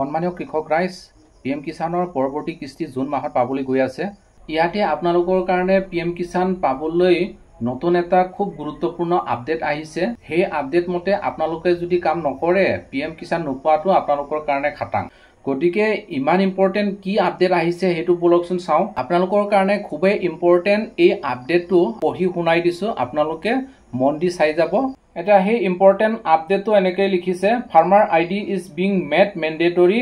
সন্মানীয় কৃষক ৰাইজ, পি এম কিষাণৰ পৰৱৰ্তী কিস্তি জুন মাহত পাবলৈ গৈ আছে। ইয়াতে আপোনালোকৰ কাৰণে পি এম কিষাণ পাবলৈ নতুন এটা খুব গুৰুত্বপূৰ্ণ আপডেট আহিছে। সেই আপডেট মতে আপোনালোকে যদি কাম নকৰে, পি এম কিষাণ নোপোৱাটো আপোনালোকৰ কাৰণে খাটাং। গতিকে ইমান ইম্পৰ্টেণ্ট কি আপডেট আহিছে, সেইটো বলকচোন চাওঁ। আপোনালোকৰ কাৰণে খুবেই ইম্পৰ্টেণ্ট এই আপডেটটো পঢ়ি শুনাই দিছোঁ, আপোনালোকে মন দি চাই যাব। এতিয়া সেই ইম্পৰ্টেণ্ট আপডেটটো এনেকৈ লিখিছে, "Farmer ID is being made mandatory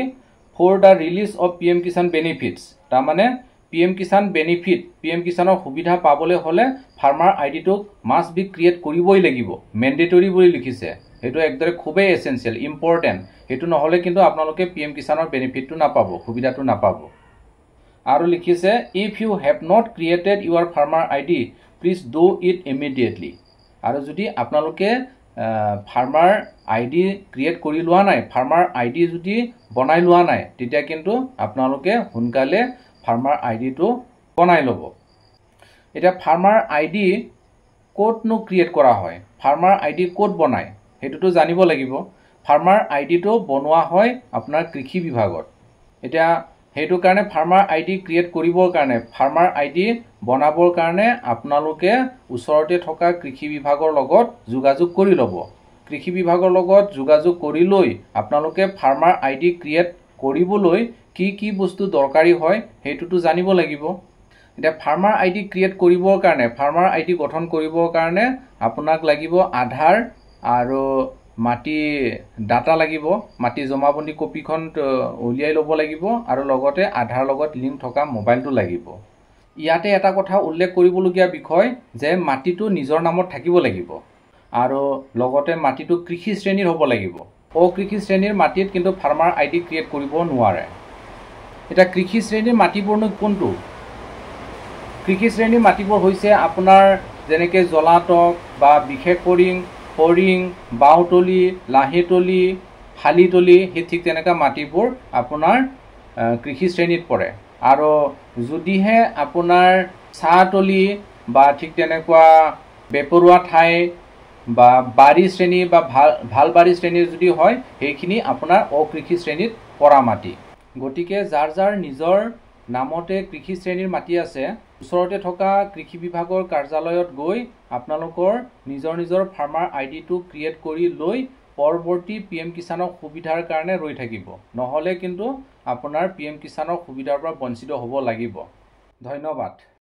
for the release of PM Kisan benefits." তাৰমানে P M Kisan benefit, P M কিষাণৰ সুবিধা পাবলৈ হ'লে ফাৰ্মাৰ আই ডিটোক মাষ্ট বি ক্ৰিয়েট কৰিবই লাগিব, মেণ্ডেটৰী বুলি লিখিছে। সেইটো একদৰে খুবেই এচেঞ্চিয়েল, ইম্পৰ্টেণ্ট। সেইটো নহ'লে কিন্তু আপোনালোকে পি এম কিষাণৰ বেনিফিটটো নাপাব, সুবিধাটো নাপাব। আৰু লিখিছে, "If you have not created your farmer ID, please do it immediately." আৰু যদি আপোনালোকে ফাৰ্মাৰ আই ডি ক্ৰিয়েট কৰি লোৱা নাই, ফাৰ্মাৰ আই ডি যদি বনাই লোৱা নাই, তেতিয়া কিন্তু আপোনালোকে সোনকালে ফাৰ্মাৰ আই ডিটো বনাই ল'ব। এতিয়া ফাৰ্মাৰ আই ডি ক'তনো ক্ৰিয়েট কৰা হয়, ফাৰ্মাৰ আই ডি ক'ত বনায়, সেইটোতো জানিব লাগিব। ফাৰ্মাৰ আই ডিটো বনোৱা হয় আপোনাৰ কৃষি বিভাগত। এতিয়া সেইটো কাৰণে ফাৰ্মাৰ আই ডি ক্ৰিয়েট কৰিবৰ কাৰণে, ফাৰ্মাৰ আই ডি বনাবৰ কাৰণে আপোনালোকে ওচৰতে থকা কৃষি বিভাগৰ লগত যোগাযোগ কৰি ল'ব। কৃষি বিভাগৰ লগত যোগাযোগ কৰি লৈ আপোনালোকে ফাৰ্মাৰ আই ডি ক্ৰিয়েট কৰিবলৈ কি কি বস্তু দৰকাৰী হয়, সেইটোতো জানিব লাগিব। এতিয়া ফাৰ্মাৰ আই ডি ক্ৰিয়েট কৰিবৰ কাৰণে, ফাৰ্মাৰ আই ডি গঠন কৰিবৰ কাৰণে আপোনাক লাগিব আধাৰ আৰু মাটি ডাটা লাগিব। মাটি জমাবন্দী কপিখন উলিয়াই ল'ব লাগিব আৰু লগতে আধাৰ লগত লিংক থকা মোবাইলটো লাগিব। ইয়াতে এটা কথা উল্লেখ কৰিবলগীয়া বিষয় যে মাটিটো নিজৰ নামত থাকিব লাগিব আৰু লগতে মাটিটো কৃষি শ্ৰেণীৰ হ'ব লাগিব। অকৃষি শ্ৰেণীৰ মাটিত কিন্তু ফাৰ্মাৰ আই ডি ক্ৰিয়েট কৰিব নোৱাৰে। এতিয়া কৃষি শ্ৰেণীৰ মাটিবোৰনো কোনটো? কৃষি শ্ৰেণীৰ মাটিবোৰ হৈছে আপোনাৰ যেনেকৈ জলাতক বা বিশেষ ফৰিং, ফৰিং, বাওতলি, লাহিতলি, শালিতলি, সেই ঠিক তেনেকুৱা মাটিবোৰ আপোনাৰ কৃষি শ্ৰেণীত পৰে। আৰু যদিহে আপোনাৰ চাহতলি বা ঠিক তেনেকুৱা বেপৰুৱা ঠাই বা বাৰী শ্ৰেণী বা ভাল ভাল বাৰী শ্ৰেণীৰ যদি হয়, সেইখিনি আপোনাৰ অকৃষি শ্ৰেণীত পৰা মাটি। গতিকে যাৰ যাৰ নিজৰ নামতে কৃষি শ্ৰেণীৰ মাটি আছে, ওচৰতে থকা কৃষি বিভাগৰ কাৰ্যালয়ত গৈ আপোনালোকৰ নিজৰ নিজৰ ফাৰ্মাৰ আই ডিটো ক্ৰিয়েট কৰি লৈ পৰৱৰ্তী পি এম কিষাণৰ সুবিধাৰ কাৰণে ৰৈ থাকিব। নহ'লে কিন্তু আপোনাৰ পি এম কিষাণৰ সুবিধাৰ পৰা বঞ্চিত হ'ব লাগিব। ধন্যবাদ।